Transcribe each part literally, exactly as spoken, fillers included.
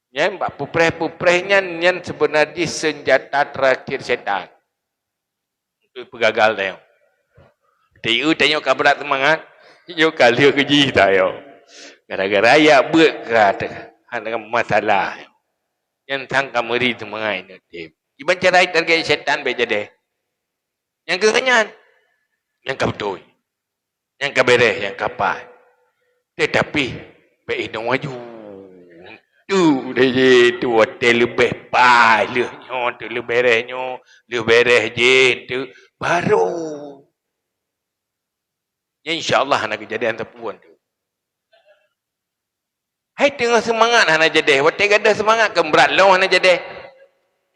Nyan bak pupreh-pupreh nyan, nyan seubeuna jih seunjata teurakhir syaitan. Untuk peugagal tanyoe. Teu tanyoe ka brat seumangat, nyoe ka lheueh keu jih tanyoe. Gara-gara yak beuet ka teuh, hana masalah. Nyan sang ka meuri seumangat inong tem. Kiban cara target syaitan bék jadeh. Nyang keu nyan, nyang ka beutôi. Nyang ka bereh, nyang ka paih. Tetapi, bék inong maju. Tu dia je, tu watée leubeh paih lheueh nyoe, tu lheueh bereh nyoe, lheueh bereh jih, tu baru. Ya, insya Allah hana keujadian teupeu tu. Hai teungoh seumangat hana jadeh, watée gadôh seumangat keu brat lom hana jadeh.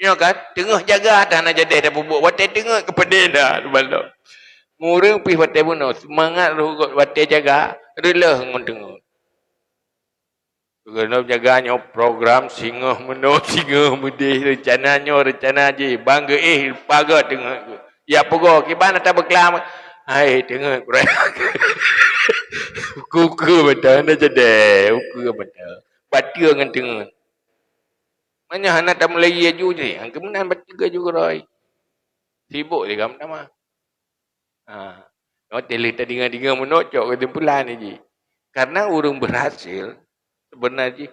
Nyoe kan, teungoh jaga hana jadeh tapeubuet, watée teungeut keupeudeh dah, subhanallah. Ureuëng pih watée bunoe, seumangat rhot watée jaga, reuloh ngon teungeut. Keunoe jaga nyoe program singoh meunoe, singoh meudeh, reuncana nyoe, reuncana jih, bang geuéh pagot teungeut. Ya pugoe, kiban ata beuklam. Hai, teungeut kurang. Ukeue-ukeue mata, hana jadeh, ukeue mata. Bateue ngon teungeut. Manyang hana tameulai aju jih, angkeu meunan bateue aju keuroi. Sibok lé gam tamah. Ha. Nyoe teuh lheueh tadeungoe-deungoe meunoe cok keusimpulan jih. Karena ureuëng berhasil, sebenarnya jih,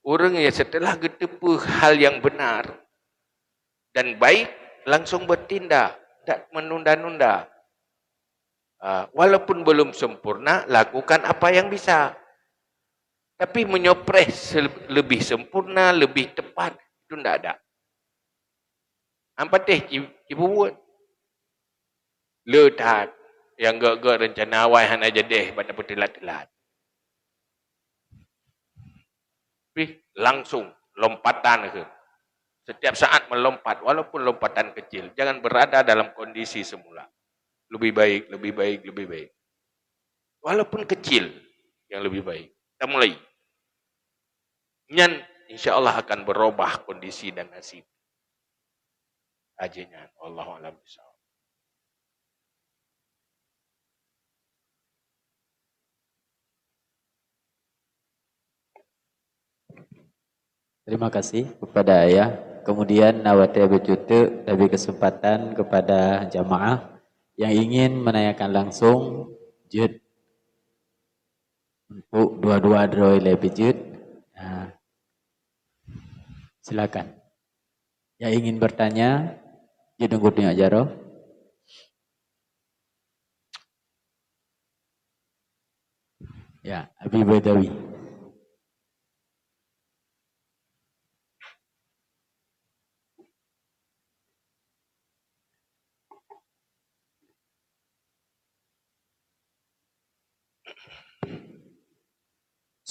ureuëng yang setelah geuteupeue hal yang benar dan baik, langsung bertindak, tidak menunda-nunda. Ah, walaupun belum sempurna, lakukan apa yang bisa. Tapi meunyoe preh se-, lebih sempurna, lebih tepat, itu ndak ada. Am patéh ci-, cibubuet. Le that, nyang gét-gét reuncana awai hana jadeh, bak tapeuteulat-teulat. Pih langsung lompatan keuh. Setiap saat melompat, walaupun lompatan kecil. Jangan berada dalam kondisi semula. Lebih baik, lebih baik, lebih baik. Walaupun kecil, yang lebih baik. Kita mulai. Nyan, insya Allah akan berubah kondisi dan nasib. Aja nyan. Wallahu a'lam bishawab. Terima kasih kepada Ayah. Kemudian, na watée beucuteuk, tabri kesempatan kepada jamaah yang ingin menanyakan langsung, jeuet untuk dua-dua droe lé beujeuet. Nah, silakan. Yang ingin bertanya, jeuet teungoh jaroe. Ya, Abi Baidawi.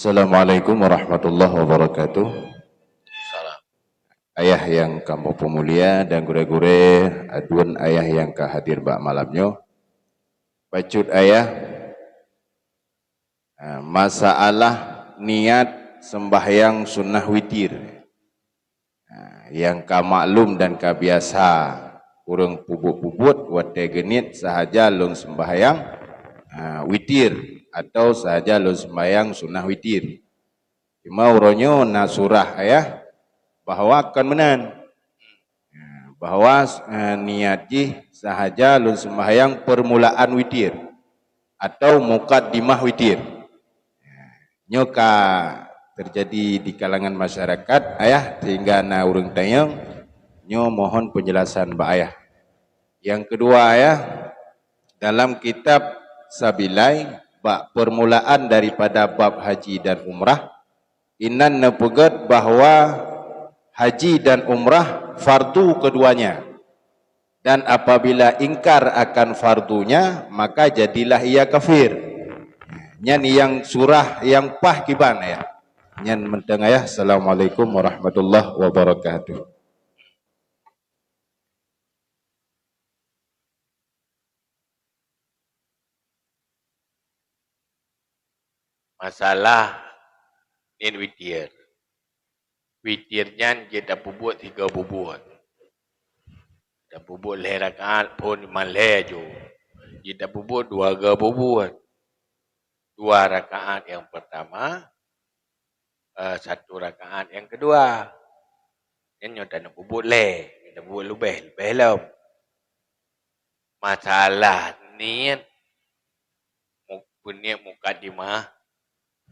Assalamualaikum warahmatullahi wabarakatuh. Salam. Ayah yang kamoe peumulia dan gurée-gurée, aduen ayah yang ka hadir bak malam nyoe. Bacut ayah, ah, masalah niat sembahyang sunnah witir. Ha, nyang ka maklum dan ka biasa ureuëng peubuet-peubuet watée geuniet sahaja lôn sembahyang, ha, witir atau sahaja lôn sembahyang sunnah witir. Cuma uroe nyoe na surah ayah bahwa kon meunan. Ha, bahwa, eh, niat jih sahaja lôn sembahyang permulaan witir atau mukaddimah witir. Nyoe ka teujadi di kalangan masyarakat, ayah, sehingga na ureuëng tanyong, nyoe mohon penjelasan bak ayah. Yang kedua, ayah, dalam kitab Sabilai, bak permulaan daripada bab haji dan umrah, inan neupeugét bahwa haji dan umrah fardu keduanya. Dan apabila ingkar akan fardunya, maka jadilah ia kafir. Nyan nyang surah nyang paih kiban ayah. Nyan mantong ayah. Assalamualaikum warahmatullahi wabarakatuh. Masalah niet witir. Witir nyan jeuet tapeubuet sigoe bubuet. Tapeubuet lhée rakaat phon iman lhée ju. Jeuet tapeubuet dua goe bubuet. Dua rakaat nyang pertama, eh, satu rakaat nyang keudua. Nyan nyoe tanyoe peubuet lé, tanyoe peubuet leubeh, leubeh lom. Masalah niet, mu-, peuniet mukadimah,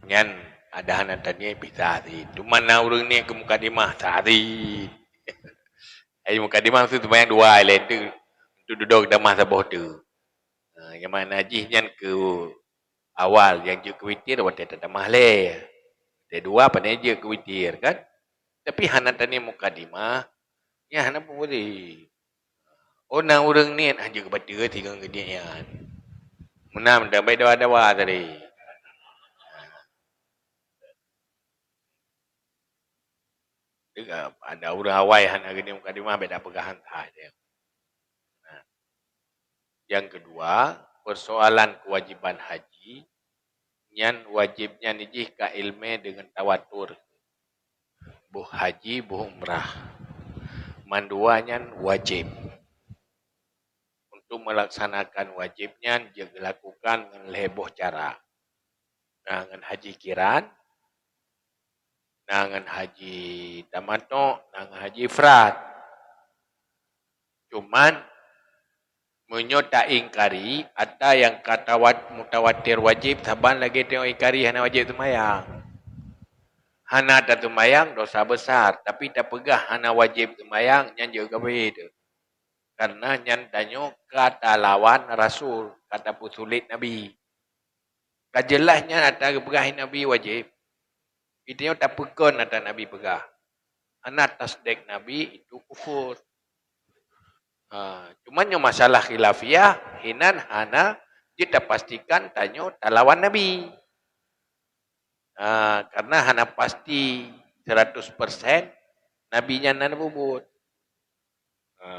nyan ada hana taniet pih sah cit. Cuma na ureuëng niet keu mukadimah, sah cit. Ai mukadimah maksud seumayang dua ilée tu, untuk dudoe tamah saboh tu. Ha, nyang makna jih nyan keu awal nyang jeuet keu witir watée tatamah lé. Watée dua pane jeuet keu witir kan. Tapi hana taniet mukadimah, nyan hana peue boleh. Oh, na ureuëng niet, ha, jeuet keu bateue singoh geuniet nyan. Meunan meunan, bék dawa-dawa tadi. Deungon, ada ureuëng awai hana geuniet mukadimah, bék tapeugah han sah. Nah. Nyang keudua, persoalan kewajiban haji, nyan wajéb nyan jih ka iéleumé deungon tawatur. Boh haji, boh umrah. Mandua nyan wajéb. Untuk melaksanakan wajéb nyan jeuet geulakukan ngon lhée boh cara. Na ngon haji kiran, na ngon haji tamattu, na ngon haji ifrad. Cuman, meunyoe taingkari, atra nyang ka tawat-, mutawatir wajéb, saban lagée tanyoe ingkari hana wajéb seumayang. Hana taseumayang dosa besar, tapi tapeugah hana wajéb seumayang, nyan jeuet kafé teuh. Karena nyan tanyoe ka talawan Rasul, ka tapeusulet Nabi. Ka jeulaih nyan atra geupeugah Nabi wajéb. Geutanyoe tapeukon atra Nabi peugah. Hana tasdek Nabi itu kufur. Ha, cuman nyoe masalah khilafiyah, hinan hana jeuet tapastikan tanyoe talawan Nabi. Ha, karena hana pasti seratus persen Nabi nyan na peubuet. Ha,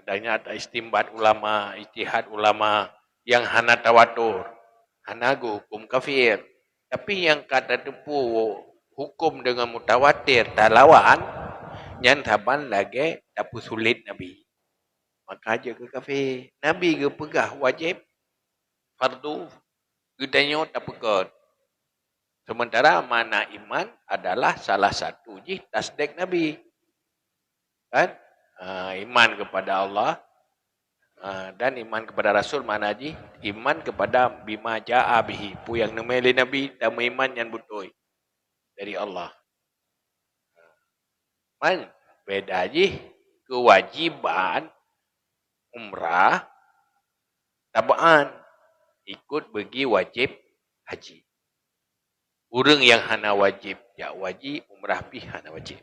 adanya ada istimbat ulama, ijtihad ulama nyang hana tawatur, hana geuhuköm kafir. Tapi nyang ka tateupeue huköm deungon mutawatir talawan, nyan saban lagée tapeusulet Nabi. Maka jeuet keu kafé. Nabi geupeugah wajéb, fardu, geutanyoe tapeukon. Sementara makna iman adalah salah satu jih tasdek Nabi. Kan? Ha, iman kepada Allah, ha, dan iman kepada Rasul makna jih iman kepada bima jaa bihi, peue nyang neumé lé Nabi, tameuiman nyan beutôi dari Allah. Man, beda jih kewajiban umrah tabaan ikut bagi wajib haji. Ureuëng nyang hana wajib jak haji, umrah pih hana wajib.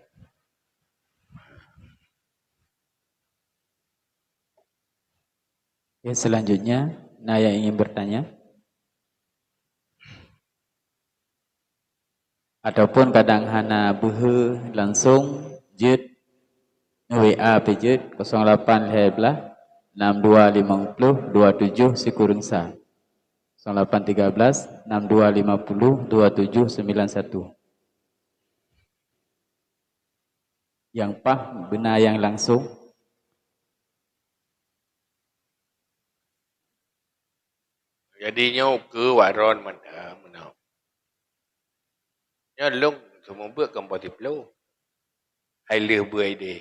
Oke, selanjutnya, na yang ingin bertanya? Ataupun kadang hana beuhe langsung, jeuet, W A pih jeuet, kosong lapan lhée blaih, enam dua lima puluh, dua tujuh sikureueng sa. Kosong lapan tiga belas, enam dua lima puluh, dua tujuh sembilan satu. Nyang paih beuna nyang langsung. Jadi nyoe ukeue wak droen mantong meunoe. Nyoe lôn seumeubeuet kon po siploh. Hai lheueh beuet ideh.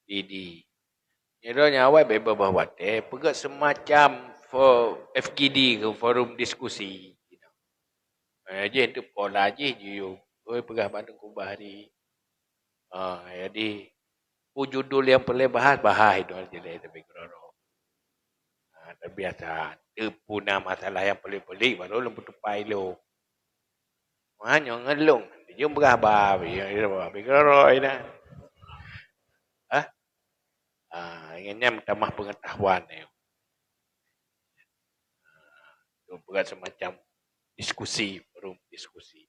Idi. Nyoe droen nyang awai bak babah watée peugét seumacam fo-, F G D ke forum diskusi. Eh, jih tu pola jih jiyue. Oi, peugah bak Teungku Bahri. Ah, jadi, peue judul nyang peureulée bahas, bahas itu aja lé, tapi keudroe-droe. Ah, terbiasa. Teupeu na masalah nyang pelik-pelik, baru lôn peutupai lôn. Wah, nyoe ngon lôn. Jeuem peugah bah, tapi keudroe-droe na. Hah? Ah, nyan meutamah pengetahuan nyoe. Itu bukan semacam diskusi, forum diskusi.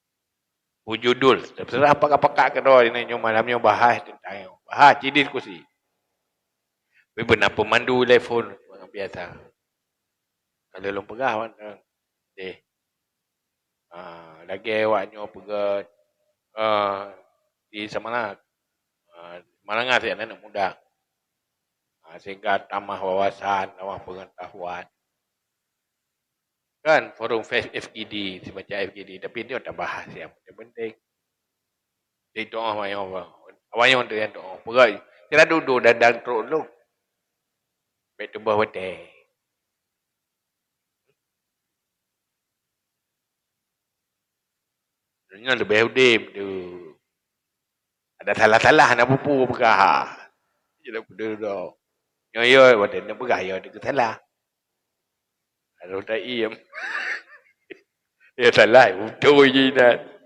Peue judul, terserah pakak-pakak keudroe nyoe malam nyoe bahas tentang nyoe. Bahas, jadi diskusi. Tapi beuna pemandu lé phon, biasa. Kalau lôn peugah, deh. Ah, lagée awak nyoe peugét, ah, di Samalanga. Ah, Samalanga siat aneuk muda. Ah, sehingga tamah wawasan, tamah pengetahuan. Kan forum F-, F G D, semacam F G D, tapi nyoe tabahas nyang penting-penting. Di doa awai nyoe, awai nyoe tu nyang doa. Peugah, sira dudu dadang trok lôn. Bèk teuboh watèe. Donya leubeh udeb tu. Ada salah-salah na pupu peugah. Jadi peudeuh doa. Nyoe yo, watèe na peugah yo, dia salah. Harôh taiem. Ya salah, beutôi je inan.